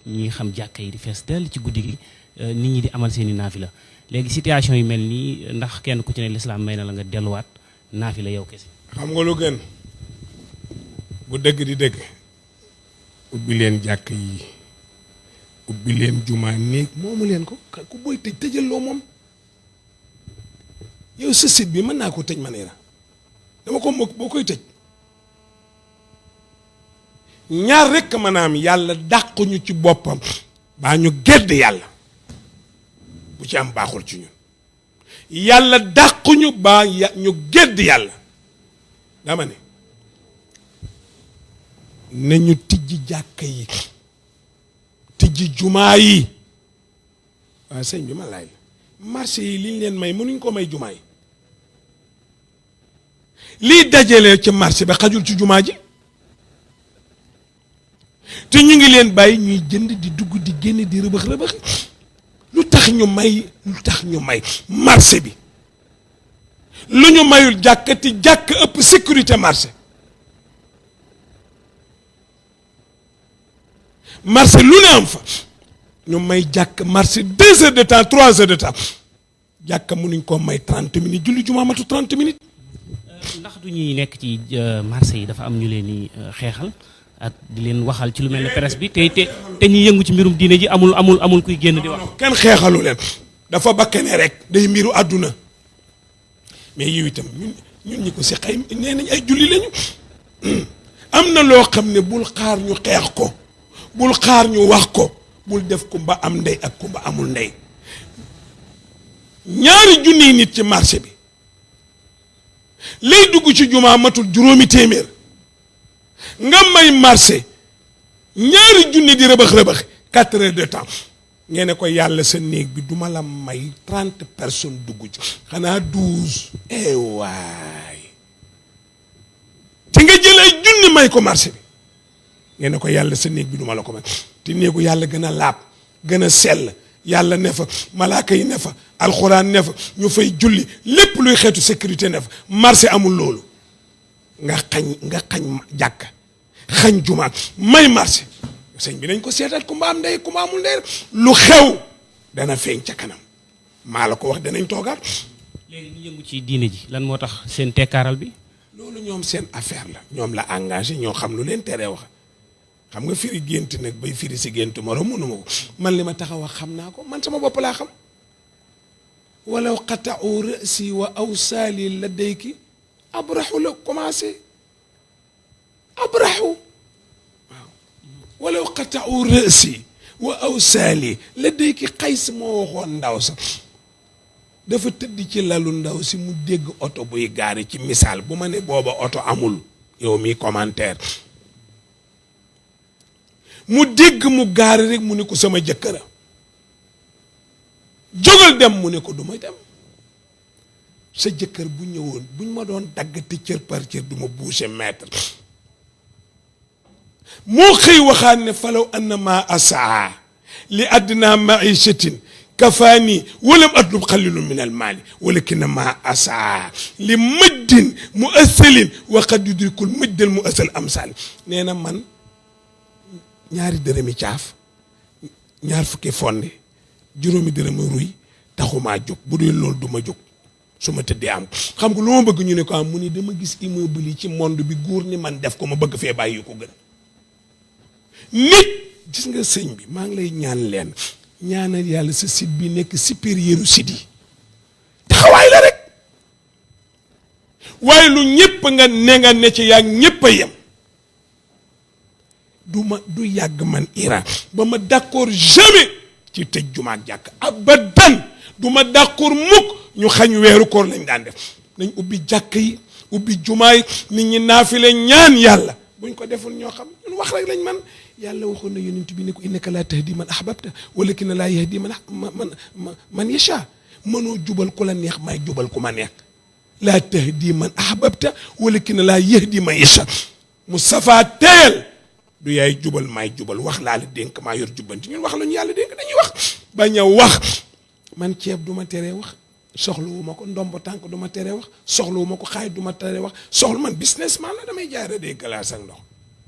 ñi xam jàkka yi di fees dell ci guddi gi nit ñi di amal seeni naafila léegi situation yu mel nii ndax kenn ku ci ne lislaam may na la nga delluwaat naafila yow kese. xam nga lu gën bu dëgg di dëgg ubbi leen jàkk yi ubbi leen jumaa néeg moomu leen ko ku booy tëj tëjal loo moom yow sa site bi mën naa ko tëj maneera dama ko mbokk boo koy tëj ñaar rekk maanaam yàlla dàquñu ci boppam baa ñu gedd yàlla bu ci am baaxul ci ñun yàlla dàquñu baa ñu gedd yàlla dama ne nañu tijji jàkka yi tijji jumaa yi waaw sëñ bi ma laaj la marché yi liñ leen may mënuñ ko may jumaa yi lii dajale ci marché bi xajul ci jumaa ji te ñu ngi leen bàyyi ñuy jënd di dugg di génn di rëbëx rëbëx lu tax ñu may marché bi lu ñu mayul jàkkati jàkk ëpp sécurité marché lu ne am fa ñu may jàkk marché 2 heures de temps 3 heures de temps jàkk mënuñ koo may 30 minutes julli jumaa matu 30 minutes. ndax du ñuy nekk ci marché yi dafa am ñu leen di xeexal ak di leen waxal ci lu mel ne presse bi te ñi yëngu ci mbirum diine ji amul kuy génn di wax. kenn xeexalu leen dafa bakkane rek day mbiru àdduna mais yow itam ñun ñi ko si xay nee nañ ay julli lañu am na loo xam ne bul xaar ñu xeex ko bul xaar ñu wax ko bul def kumba am ndey ak kumba amul ndey ñaari junniy nit ci marché bi lay dugg ci jumaa matul juróomi téeméer nga may marché ñaari junni di rëbëx rëbëx 4 heures de temps ngeen ne ko yàlla sa néeg bi duma la may 30 personnes dugg ci xanaa 12 waay te nga jël ay junni may ko marché bi ngeen ne ko yàlla sa néeg bi duma la ko may te néegu yàlla gën a laab gën a sell yàlla ne fa malaaka yi ne fa alxuraan ne fa ñu fay julli lépp luy xeetu sécurité ne fa marché amul loolu nga xañ jàkk xañ jumaa may marché sëñ bi nañ ko seetal ku mba am ndey ku mba amul ndey lu xew dana feeñ ca kanam maa la ko wax danañ toogaat. léegi ñu yëngu ci diine ji lan moo tax seen tekkaaral bi. loolu ñoom seen affaire la ñoom la engagé ñoo xam lu leen teree wax xam nga firi gént nag bay firi si gént moroom mënuma ko man li ma tax a wax xam naa ko man sama bopp laa xam walaw qata'u ra'si wa awsaali ladayki abrahu la commencé abrahu waaw walaw qata'u ra'si wa awsaali ladayki Qays moo waxoon ndaw sa dafa tëdd ci lalu ndaw si mu dégg oto buy gaari ci misaal bu ma ne booba oto amul yow mi commentaire mu dégg mu gaari rek mu ne ko sama jëkkëra jógal dem mu ne ko du ma dem sa jëkkër bu ñëwoon buñ ma doon dagg te cër par cër du ma boucher mètre moo xëy waxaan ne falaw annama asaa li adna maishatin kafaani walam atlub xalilu min al maali walakin ma asaa li mëjdin mu asalin wa qad yudrikul mëjdal mu asal amsaali nee na man ñaari dërëmi caaf ñaar fukki fonde juróomi dërëmi ruy taxumaa jóg bu dee loolu du ma jóg su ma tëddee am xam nga lu ma bëgg ñu ne ko am mu ni dama gis immeuble yi ci monde bi góor ni man def ko ma bëgg fee bàyyi ko gën nit gis nga sëñ bi maa ngi lay ñaan leen ñaanal yàlla sa site bi nekk supérieur u site yi taxawaay la rek waaye lu ñëpp nga ne ci yaa ñëpp a yem du yàgg man Iran ba ma d'accord jamais ci tëj jumaak jàkk abadan du ma d'accord mukk ñu xañ weeru koor lañ daan def nañ ubbi jàkk yi ubbi jumaay nit ñi naafile ñaan yàlla buñ ko deful ñoo xam ñun wax rek lañ man yàlla waxoon na yonent bi ne ko innaka laa tahdi man ahbabta walakin laa yahdi man yasha mënoo jubal ku la neex may jubal ku ma neex laa tahdi man ahbabta walakin laa yahdi man yasha Moustapha teel du yaay jubal may jubal wax laa la dénk maa yor jubbanti ñun wax lañu yàlla dénk dañuy wax bañ a wax man ceeb du ma teree wax soxlawu ma ko ndombo tànk du ma teree wax soxlawu ma ko xaay du ma teree wax soxla man businessman la damay jaay rek glace ak ndox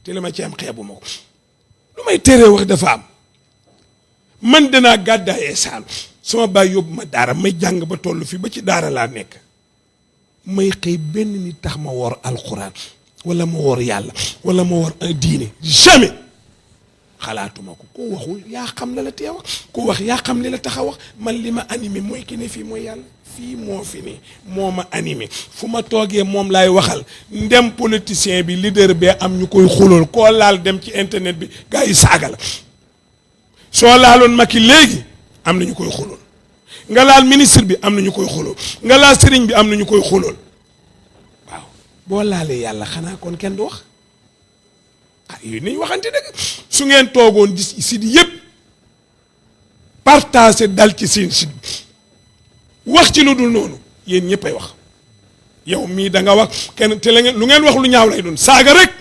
te li ma ci am xeebu ma ko lu may teree wax dafa am man danaa gàddaayee Saalum sama baay yóbbu ma daara may jàng ba toll fi ba ci daara laa nekk may xëy benn nit tax ma woor alxuraan wala ma woor yàlla wala ma woor diine jamais xalaatuma ko ko waxul yaa xam la la tee wax ko wax yaa xam li la tax a wax man li ma animé mooy ki ne fii mooy yàlla fii moo fi ne moo ma animé fu ma toogee moom laay waxal ndem politicien bi leader bee am ñu koy xulool koo laal dem ci internet bi gars yi saaga la soo laaloon Macky léegi am na ñu koy xulool nga laal ministre bi am na ñu koy xulool nga laal sëriñ bi am na ñu koy xulool waaw boo laalee yàlla xanaa kon kenn du wax ah yooyu nañ waxante dëgg su ngeen toogoon gis site yëpp partagé dal ci seen site bi wax ci lu dul noonu yéen ñëppay wax yow mii da nga wax kenn te la ngeen lu ngeen wax lu ñaaw lay doon saaga rek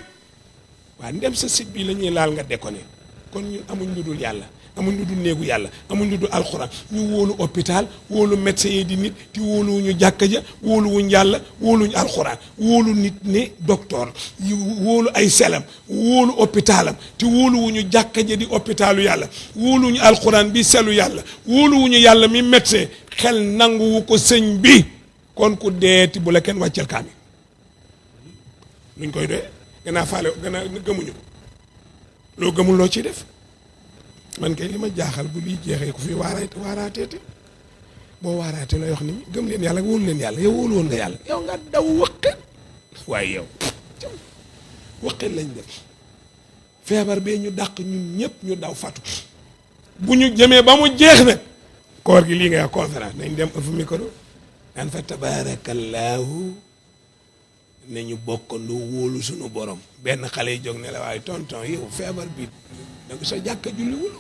waa ndem sa site bi la ñuy laal nga déconné kon ñun amuñ lu dul yàlla amuñ lu dul néegu yàlla amuñ lu dul alxuraan ñu wóolu hôpital wóolu médecin yi di nit te wóoluwuñu jàkka ja wóoluwuñ yàlla wóoluñu alxuraan wóolu nit ne docteur yi wóolu ay selam wóolu hôpitalam te wóoluwuñu jàkka ja di hôpitalu yàlla wóoluwuñu alxuraan bi selu yàlla wóoluwuñu yàlla mi médecin xel nanguwu ko sëñ bi kon ku deeti bu la kenn wàccel kaami luñ koy doyee gannaa faale gannaa gëmuñu loo gëmul loo ciy def man kay li ma jaaxal bu liy jeexee ku fi waaraateete boo waaraatee lay wax ni gëm leen yàlla wóolu leen yàlla yow wóolu woon nga yàlla yow nga daw wëqet waaye yow wëqet lañ def feebar bee ñu dàq ñun ñëpp ñu daw fatu bu ñu jëmee ba mu jeex nag koor gi lii ngay wax conférence nañ dem ëff micro daan fa tabaarakallaahu ne ñu bokkandoo wóolu suñu borom benn xale yi jóg ne la waaye tonton yow feebar bi donc sa jàkka julli wulu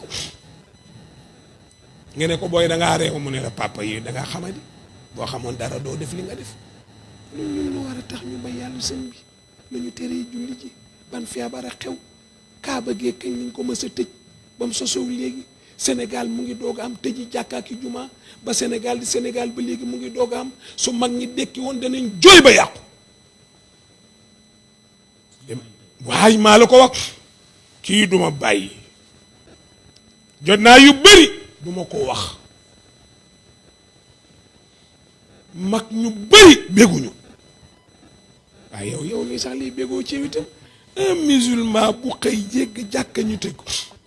nga ne ko booy da ngaa réew mu ne la papa yi da ngaa xamadi boo xamoon dara doo def li nga def loolu ñun lu war a tax ñu ba yàlla sëñ bi la ñu teree julli ji ban feebar a xew kaaba gee kañ lañ ko mës a tëj ba mu sosoo léegi Sénégal mu ngi doog a am tëji jàkka ak juma ba Sénégal di Sénégal ba léegi mu ngi doog a am su mag ñi dekki woon danañ jooy ba yàqu waaye maa la ko wax kii duma bàyyi jot naa yu bëri duma ko wax mag ñu bëri bégguñu waaye yow nii sax lii béggoo ci itam un musulman bu xëy jégg jàkka ñu tëj ko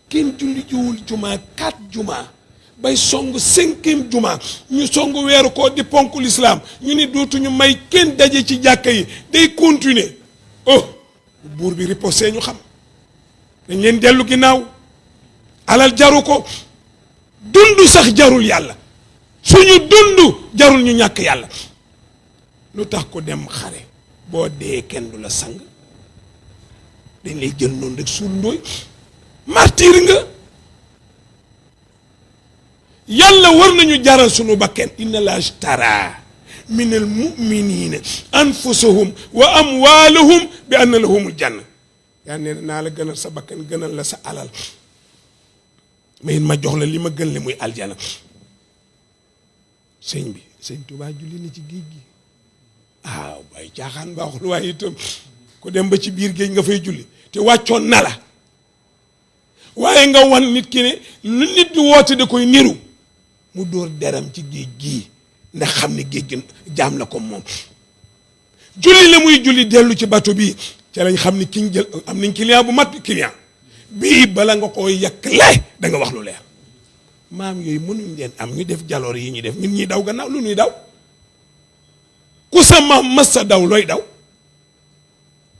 kenn julli jiwul juma 4 juma bay song 5e juma ñu song weeru ko di ponk l'islam ñu ni dootuñu may kenn daje ci jàkka yi day continuer oh buur bi riposé ñu xam dañ leen dellu ginnaaw alal jaru ko dund sax jarul yàlla suñu dund jarul ñu ñàkk yàlla lu tax ko dem xare boo dee kenn du la sang dañ lay jël noonu rek suul ndooy martyr nga yàlla war nañu jaral suñu bakken inna la ashtara min al muminina anfusahum wa amwalahum bi anna lahumul janna yaa ne naa la gënal sa bakkan gënal la sa alal mais ma jox la li ma gën le muy aljana sëñ bi sëñ Tuubaa julli na ci géej gi waaw bay caaxaan baaxul waaye itam ku dem ba ci biir géej nga fay julli te wàccoon na la waaye nga wan nit ki ne lu nit di woote da koy niru mu dóor deram ci géej gii ndax xam ne géej gi jaam la comme moom julli la muy julli dellu ci bato bii ca lañ xam ni ki ñu jël am nañ client bu mat client bii bala nga koy yàqle da nga wax lu leer maam yooyu mënuñ leen am ñu def jaloor yi ñu def ñun ñuy daw gannaaw lu ñuy daw ku sa maam mas sa daw looy daw.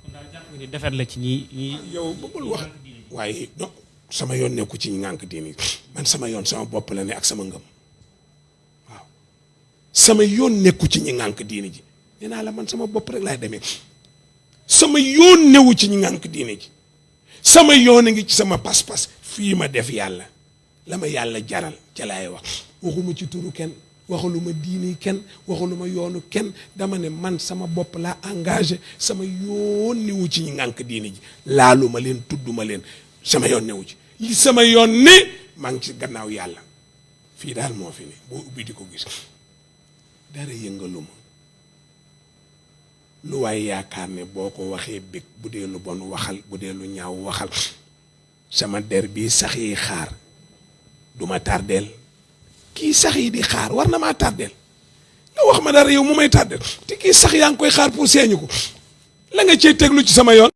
kon daal jàpp nga ni defet la ci ñi yow bëggul wax waaye non sama yoon nekku ci ñi ngànk diini man sama yoon sama bopp la ne ak sama ngëm waaw sama yoon nekku ci ñi ngànk diini ji nee naa la man sama bopp rek laay demee sama yoon newu ci ñi ngànk diini ji sama yoon a ngi ci sama pas-pas fii ma def yàlla la ma yàlla jaral ca laay wax waxuma ci turu kenn waxaluma diini kenn waxaluma yoonu kenn dama ne man sama bopp laa engagé sama yoon newu ci ñi ngànk diini ji laaluma leen tudduma leen sama yoon newu ci li sama yoon ne maa ngi ci gannaaw yàlla fii daal moo fi ne boo ubbi di ko gis dara yëngaluma lu waay yaakaar ne boo ko waxee bég bu dee lu bon waxal bu dee lu ñaaw waxal sama der bii sax yi xaar du ma tardeel kii sax yi di xaar war na maa tardeel nga wax ma dara yow mu may tardeel te kii sax yaa ngi koy xaar pour seeñu ko la nga cee teglu ci sama yoon